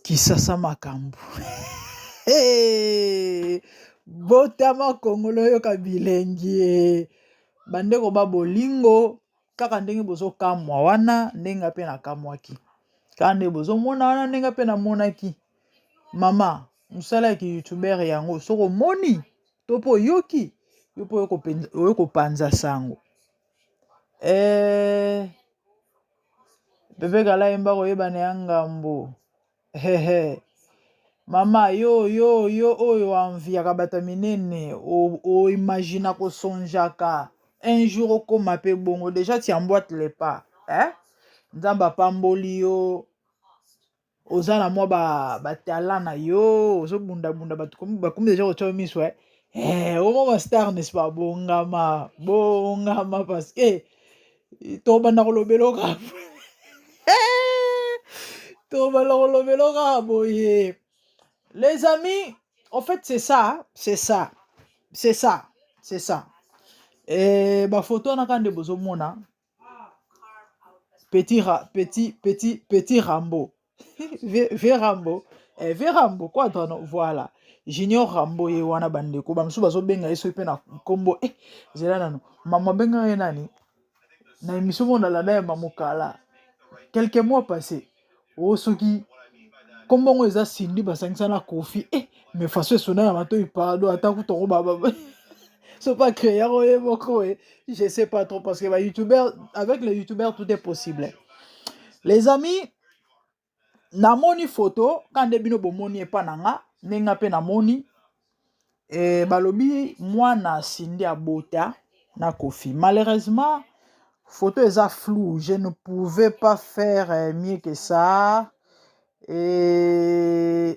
Kisasa makambo. Hey! Botama Kongolo yoka bilengi. Bandeko ba bolingo kaka ndenge bozokamwa wana ndenge nga mpe nakamwaki. Kaka ndenge bozomona wana ndenge mpe namonaki. Mama, mosala ya ki-youtubeur yango soki omoni to mpe oyoki yo mpe oye kopanza sango. Eh, Pepe Kala yemba koyebana ya ngambo. Hehe. Mama yo yo yo oyo enviaka bato ya minene o imagina kosonjaka un jour okoma mpe bongo déjà tu emboîtes le pas eh? Nzambe apamboli yo oza na mwa ba talent na yo, ozobundabunda, bato bakomi deja kotya yo miso eh? Eh, omoma star, n'est-ce pas? Bongama, bongama, parce que tobanda kolobela kaka, tobanda kolobela kaka boye. Les amis, en fait, c'est ça, c'est ça, c'est ça, c'est ça. Eh, bafoto wana kaka nde bozomona petit, petit, petit, petit Rambo, v Rambo, eh, v Rambo quadrano, voilà, Junior Rambo ye wana. Bandeko bamosusu bazobenga ye soki mpe na nkombo, eh, zela nano, mama abengaka ye nani na émission moko nalanda ya Mamokala quelques mois passé o soki nkombo yango eza Cindy basangisa na Kofi, eh, mais façon esona na matoi, pardon, ata kutongo baba so pas créer yango ye moko, eh. Je sais pas trop, parce que ba youtubeur, avec les youtubeurs, tout est possible, les amis. Namoni photo ka nde bino bomoni epa na nga ndenge mpe namoni e, balobi mwana Cindy abota na Kofi. Malheureusement, photo eza flou, je ne pouvais pas faire mieux que ça. E,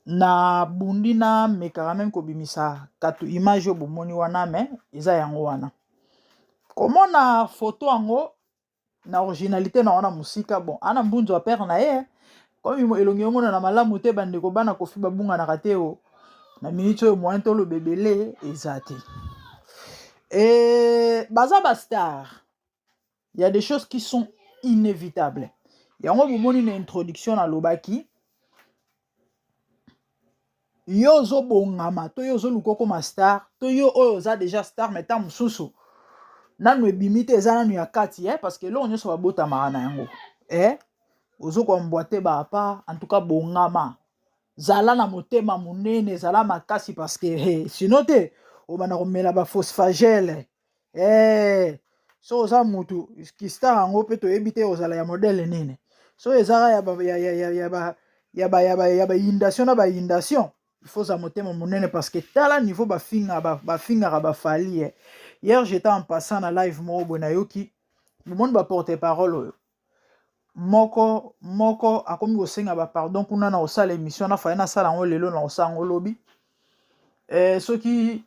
na bundi na mekaka même kobimisa katu image oyo bomoni wana, mais eza yango wana. Komona photo yango na originalité na wana mosika, bon, ana mbunzu ya père na ye, komi elongi omona na malamu te. Bandeko bana Kofi babunganaka te. O na miniti oyo, moyen toloba ebele eza te. E, baza bastar, il y a des choses qui sont inévitables. Yango bomoni na introduction nalobaki, yo ozobongama to yo ozoluka okoma star to yo oyo oza déjà star, mais ntango mosusu nanu ebimi te, eza nanu ya kati, eh? Parce que eloko nyonso babotamaka na yango, eh? Ozokoambwa baapa. En tout cas, bongama, zala na motema monene, zala makasi, parce que hey, sinon te obanda komela baphosphagel, eh, so oza mutu kistar yango mpe toyebi te ozala ya modèle nini. So ezaka ya bainondation na bainondation, il faut za motema monene, parce que tala niveau bafingaka bafali, eh. Hier, j'étais en passant na live moko boye, nayoki bomoni baporte parole oyo moko moko akomi kosenga bapardon kuna na kosala émission na faye nasala yango lelo, na kosala yango lobi, eh, soki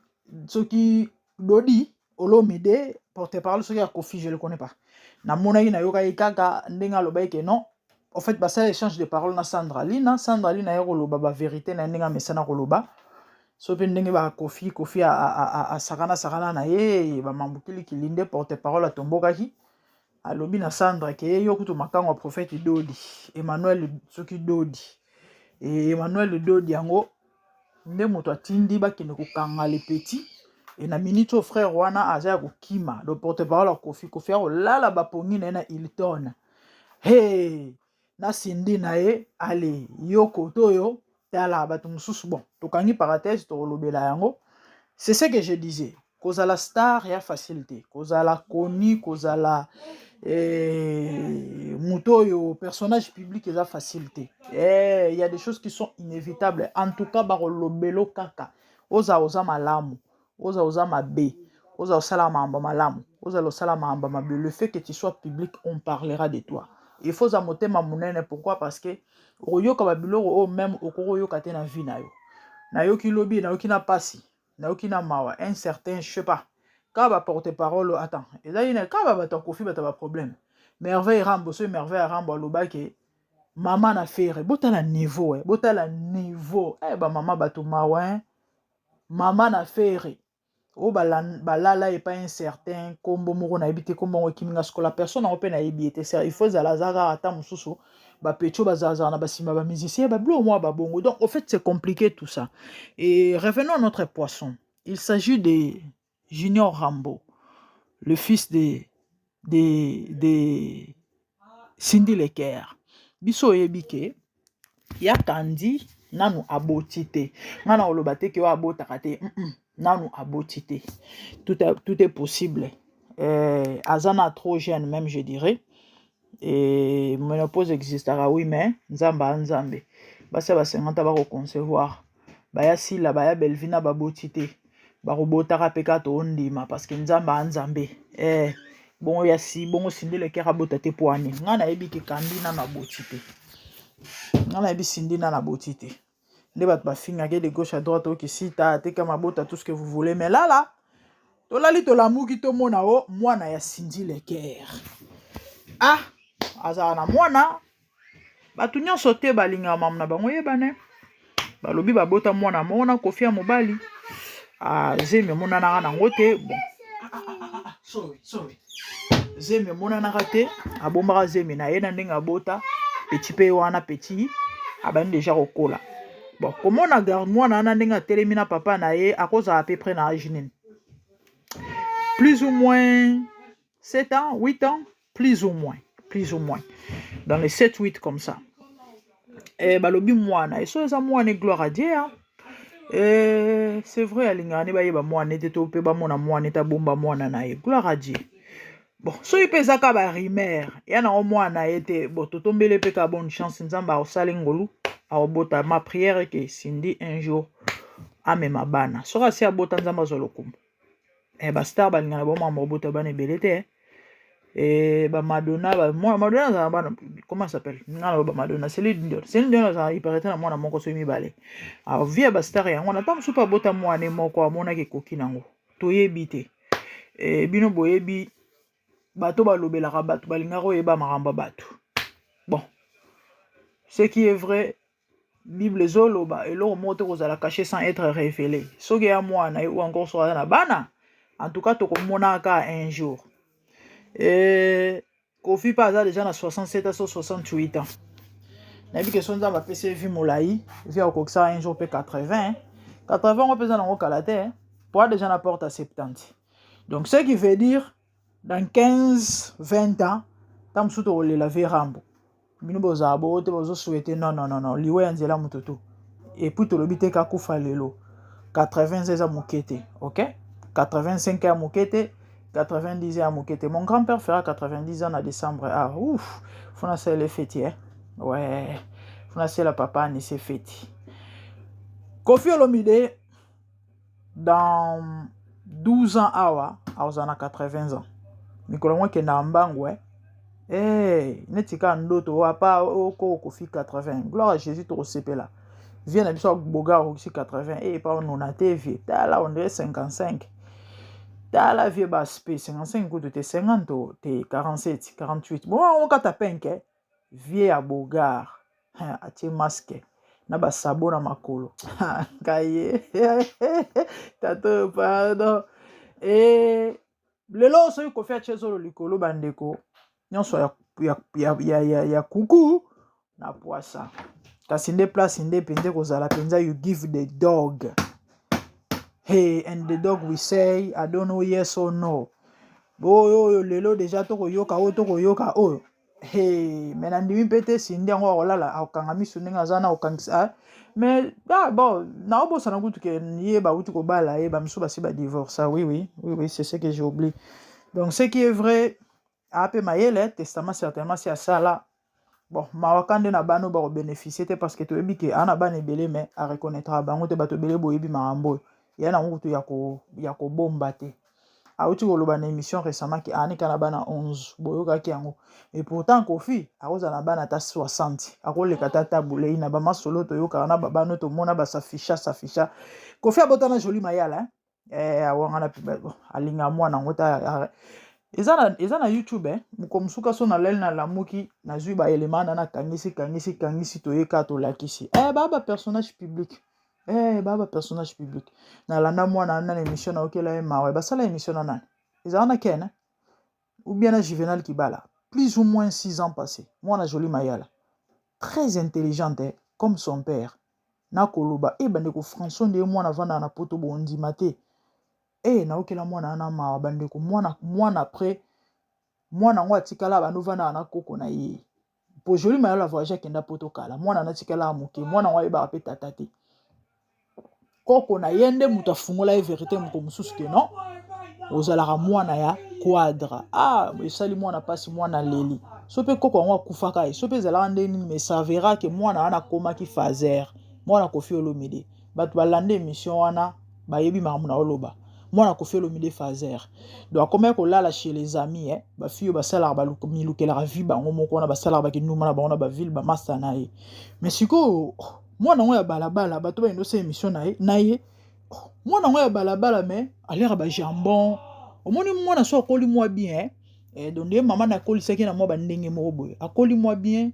Dodi Olomide, porte parole soki ya Kofi, je le connais pas. Namonaki, nayokaki kaka ndenge alobaki ke non, en fait, basala échange de parole na Sandra Lina. Sandra Lina ye koloba bavérité na ye ndenge amesana koloba, so mpe ndenge bakofi Kofi asakana sakana na ye bamambo kilikili, nde porte parole atombokaki, alobi na Sandra ke ye yo kutu makango ya prophète Dodi Emmanuel, soki Dodi Emmanuel Dodi yango nde moto atindi bakende kokanga le petit. E na minute oyo, frère wana aza ya kokima. Le porte parole ya Kofi, Kofi akolala bapongi na ye na Hilton, hey, na Cindy na ye. Ale yo koto oyo, tala bato mosusu. Bon, tokangi parenthèse, tokolobela yango. C'est ce que je disais, kozala star ya facile te, kozala koni, kozala moto oyo personnage public eza facile te. Eh, il y a des choses qui sont inévitables. En tout cas, bakolobelo kaka, oza oza malamu, oza oza mabe, oza osala makambo malamu, ozala osala makambo mabe, le fait que tu sois public, on parlera de toi. Il faut oza motema monene. Pourquoi? Parce que okoyoka babiloko oyo même okoki oyoka te na vie na yo. Nayoki lobi, nayoki na pasi, nayoki na mawa, un certain, je sais pas, kaka baporte parole, attends, ezali na kaka bato ya Kofi, bato ya baproblème. Merveille Rambo, soki Merveille Rambo alobaki mama na Ferre, botala niveau, eh, botala niveau, eh, bamama bato mawa, eh. Mama na Ferre. Oyo balala epai un certain nkombo moko, nayebi te nkombo yango, ekimi nga sikola. Personne yango mpe nayebi ye te. Il faut ezala aza kaka ata mosusu bapetits oyo bazalazala na basima, bamusicien, babiloko mwa babongo. Donc au fait, c'est compliqué tout ça. Et revenons à notre poisson. Il s'agit de Junior Rambo, le fils de Cindy Leker. Biso oyebi ke ya Kandi nanu aboti te. Nga na koloba te ke oyo abotaka te. Nanu aboti te. Tout est possible. Aza na trop jeune même, je dirais. Et ménopause existaka, oui, mais Nzambe a Nzambe. Basi ya ba 50 bakoconcevoir. Baya Sila, baya Belvina, baboti te. Bakobotaka mpe kaka, toondima, parce que Nzambe a Nzambe. Bongo ya si bongo Cindy Leker abota te po ani? Ngai nayebi ke Kandi nanu aboti te. Ngai nayebi Cindy nanu aboti te. Nde bato bafingaki de gauche à droite, okisita ateka mabota, tout ce que vous voulez. Mais lala tolali, tolamuki, tomona o mwana ya Cindy Leker. Ah, azala na mwana. Bato nyonso te balingaka mamu na bango yebane. Balobi babota mwana moko na Kofi ya mobali. Ah, zemi emonanaka nango te. Bon, ah, ah, ah, ah, sorry, sorry. Zemi emonanaka te. Abombaka zemi na ye na ndenge abota petit mpe wana petit abandi déjà kokola. Bon, komona gar mwana wana ndenge atelemi na papa na ye, akozala à peu près na age nini? Plus ou moins 7 ans, 8 ans, plus ou moins, plus ou moins dans les 7, 8 comme ça. Balobi mwana eso eza mwana, gloire à Dieu, hein? C'est vrai, alingaka nde bayeba mwana ete to mpe bamona mwana ete abomba mwana na ye. Gloire à Dieu. Bon, soki mpe eza kaka barumeur ya nango, mwana ye te. Bon, totombeli mpe kaka bonne chance. Nzambe akosala ngolu, akobota. Ma prière ke Cindy un jour amema bana. Soki asi abota, Nzambe azwa lokumu. Bastar balingana bomama obota bana ebele te. Bamadonna, Madonna azala bana, comment s'appelle, nga na bamadonna, Céline Dion. Céline Dion azala iparete na mwana moko soki mibale. Vie ya bastar yango wana. Ntango mosusu mpe abota mwana moko, amonaki ekoki nango, toyebi te. Bino boyebi, bato balobelaka, bato balingaka oyeba makambo ya bato. Bon, ce qui est vrai, Bible ezoloba eloko moko te kozala caché sans être révélé. Soki ya mwana ye ou encore soki aza na bana, en tout cas tokomonaka un jour. Kofi mpe aza déjà na 67 ans so 68 ans. Nayebi ke so Nzambe apesi ye vie molai, vie akokisa un jour mpe 80, 80 ngo mpe eza nango kala te, po déjà na porte à 70. Donc ce qui veut dire dans 15, 20 ans, ntango mosusu tokolela vieux Rambo. Bino bozala bongo te, bozosouhaiter. Non, non, non, non, liwa ya nzela moto to. Et puis tolobi te kakufa lelo. 80 eza moke te, ok? 85 ya moke te, 90 ya moke te. Mon grand père fera 90 ans na décembre. Ah, ouf, faut nasalela feti, eh? Ouais, faut nasalela papa anise feti. Kofi Olomide, dans 12 ans awa akozala na 80 ans. Mikolo yango ekendaka mbangu, eh? Hey, neti kaka ndoto apa oko Kofi 80. Gloire à Jésus, tokosepela. Vieux na biso boga akokisi 80 e pa onona te. Vieux, tala, on dirait 55. Tala vieux, baspe 55 kutu te, 50 te, 47, 48. Bon, okata penke vieux ya bogar atie masque na basabo na makolo. Ngai tato, pardon. Lelo soki Kofi atie zolo likolo, bandeko nyonso ya kuku na poisa, kasi nde place nde mpenza kozala mpenza. You give the dog, hey, and the dog we say, I don't know, yes or no. Oyo oyo lelo déjà tokoyoka oyo, tokoyoka oyo. Hey, mais nandimi mpe te. Cindy yango akolala, akokanga miso ndenge aza na kokangisa. Mais ah, bon, naobosana kutu ke ye bauti kobala ye, bamisu basi badivorce. Oui, c'est ce que j'ai oublié. Donc ce qui est vrai, ape mayele, testament certainement si asala. Bon, mawaka nde na bana oyo bakobénéficie te, parce que toyebi ke aa na bana ebele, mais areconnaîtra bango te. Bato ebele boyebi makambo oyo ya nango kutu ya kobomba te. Awuti koloba na émission récemment ke aanika na bana 11. Boyokaki yango. Et pourtant Kofi akozala na bana ata 60, akoleka ata tabulei na bamasolo toyokaka na babano, tomona basafisha safisha. Kofi abota na Joli Mayala, eh? Awangana alinga mwana yango te. Eza na YouTube, eh? Moko mosuka so nalali, nalamuki, nazwi baelema na nakangisi, kangisi, kangisi, toyeka, tolakisi. Baa bapersonnage public. Eh, ba ba personnage public. Nalanda mwana wana na émission naokela ye mawa. Basala émission na nani? Ezala na Ken, ou bien na Juvenal Kibala. Plus ou moins 6 ans passés. Mwana Jolie Mayala. Très intelligente, eh, comme son père. Nakoloba, eh bandeko François nde mwana avandaka na poto bondima te. Eh, naokela mwana wana mawa bandeko mwana mwana après mwana yango atikala bando vandaka na koko na ye. Po Jolie Mayala voyage akenda poto kala. Mwana natikala ya moke. Mwana yango ayebaka mpe tata te. Koko na ye nde moto afungola ye verité moko mosusu ke non ozalaka mwana ya quadra. Ah, esali mwana mpasi, mwana leli. So mpe koko yango akufaka ye. So mpe ezalaka nde nini, mais s'avera ke mwana wana akomaki fazer. Mwana Koffi Olomide. Bato balanda émission wana bayebi makambo na oloba. Mwana Koffi Olomide fazer. Donc akomaki kolala chez les amis, eh. Bafille oyo basalaka milukelaka vie bango moko wana basalaka bakinduma na bango na baville bamasta na ye. Mais sikoyo mwana yango ya balabala bato bayenda osala émission na ye na ye mwana yango ya balabala mais aliaka bajambon. Omoni mwana so akoli mwa bien, eh, donc nde mama na akolisaki na mwa bandenge moko boye, akoli mwa bien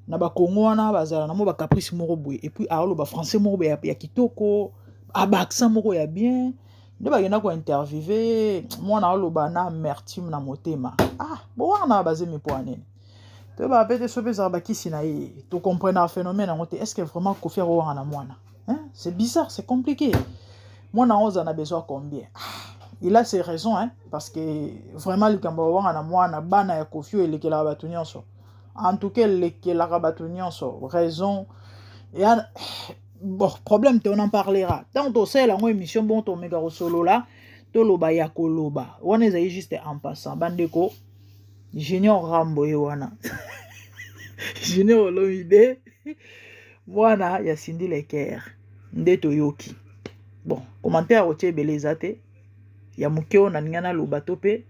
na bakongo wana bazala na mwa bacaprice moko boye, et puis aoloba français moko boye ya kitoko, aba accent moko ya bien. Nde bakenda kointerviewe mwana, aloba na amertume na motema. Ah, bowana bazemi mpo ya nini? Toyebaka mpe te so mpe ezalaka bakisi na ye. Tocomprenaka phénomène yango te. Est ce que vraiment Koffi akowanga na mwana, hein? C'est bizarre, c'est compliqué. Mwana yango ozala na besoin combien? Ah, il a ses raisons, hein? Parce que vraiment likambo awanga na mwana, bana ya Koffi oyo elekelaka bato nyonso, en tout cas elekelaka bato nyonso raison ya. Bon, problème te, on en parlera ntango tosalela yango émission. Bon, tomeka kosolola, toloba ya koloba wana ezali juste en passant. Bandeko, Junior Rambo ye wana, Junior Olomide, mwana ya Cindy Leker nde toyoki. Bon, commentaire otie ebele eza te, ya moke oyo nalingi naloba to mpe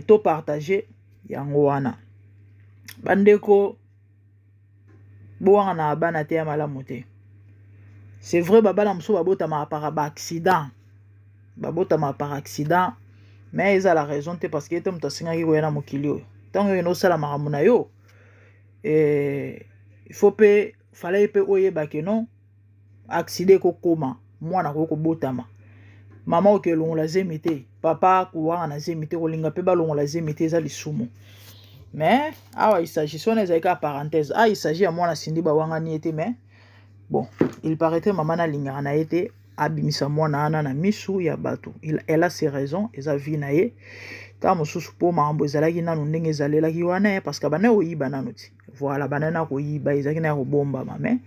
topartage yango wana. Bandeko, bowanga na bana te ya malamu te. C'est vrai, babana mosusu babotamaka par baaccident, babotamaka par accident, mais eza la raison te, parce que ete moto asengaki koya na mokili oyo. Ntango oyo osala makambo na yo, il faut mpe fallait mpe oyeba ke non, accident ekokoma, mwana akoki kobotama, mama oke elongola zemi te, papa kowanga na zemi te, kolinga mpe balongola zemi te, eza lisumu. Mais awa il s'agit wana ezali kaka parenthèse. Ah, il s'agit ya mwana Cindy, bawangani ye te, mais bon, il paraîtrait mama nalingaka na ye te abimisa mwana wana na misu ya bato. Elle a ses raisons, eza vie na ye. Ntango mosusu mpo makambo ezalaki nanu ndenge ezalelaki wana, parce que banda koyiba nanu ti, voilà, banda na koyiba ezalaki na ya kobombama. Mais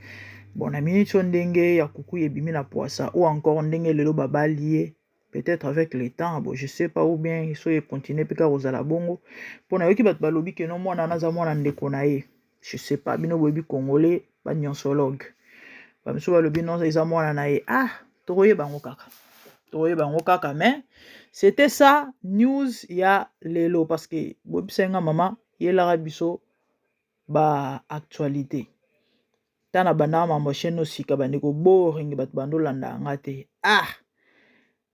bon, na miniti oyo ndenge ya kuku ebimi na poisa, ou encore ndenge lelo babali ye, peut-être avec le temps, bon, je sais pas, ou bien so econtinue mpe kaka kozala bongo, mpo nayoki bato balobi ke no, mwana wana aza mwana ndeko na ye. Je sais pas, bino boyebi congolais, banyonsologue bamisu balobi non, eza mwana na ye. Ah, tokoyeba yango kaka, tokoyeba yango kaka. Mais c'était ça news ya lelo, parce que boyebisa nga mama yelaka biso baactualité. Ntango bandaka mambo chaîne osika, bandeko boringi, bato bandolanda yanga te. Ah,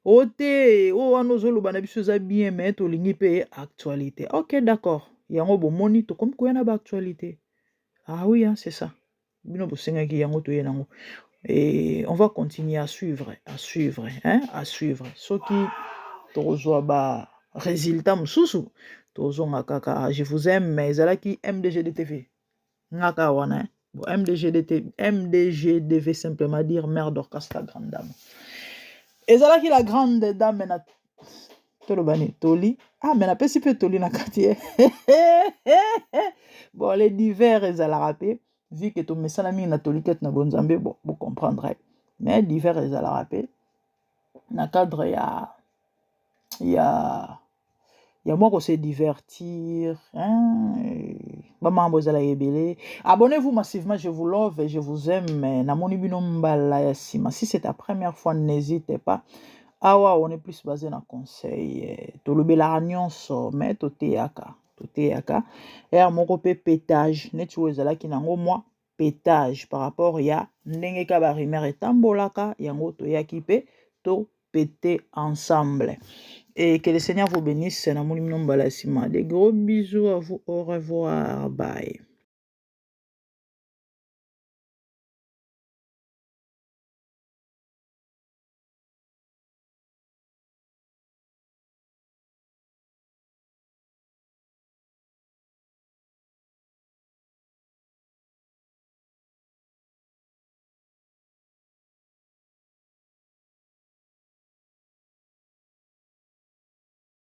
o te, oyo wana ozoloba na biso eza bien, mais tolingi mpe actualité. Ok, d'accord, yango bomoni tokomi koya na baactualité. Ah oui, hein, c'est ça, bino bosengaki yango, toye nango et on va continuer à suivre, à suivre, hein, à suivre. Soki tokozwa ba résultat mosusu, tozonga kaka. Je vous aime. Mais ezalaki MDGDTV nga kaka wana, hein? Bon, MDGDT, MDGDV, simplement dire mère Dorcas, la grande dame. Ezalaki la grande dame na toloba nini, toli. Ah, mais napesi mpe toli na kati ye. Bon, les divers ezalaka mpe, vu que tomesana mingi na toli kati na bonzambe, bon, bocomprendre. Mais divers ezalaka mpe na cadre ya mwa kose divertir, hein? Bamambo ezalaka ebele. Abonnez-vous massivement, je vous love et je vous aime. Namoni bino mbala ya nsima. Si c'est ta première fois, n'hésitez pas. Awa on est plus basé na conseil, tolobelaka nyonso, mais toteyaka, toteyaka ere moko mpe pétage neti oyo ezalaki nango mwa pétage par rapport ya ndenge ka barumeur etambolaka yango, toyaki mpe topete ensemble. Et que le Seigneur vous bénisse. Namoni bino mbala nsima. Des gros bisous à vous, au revoir, bye.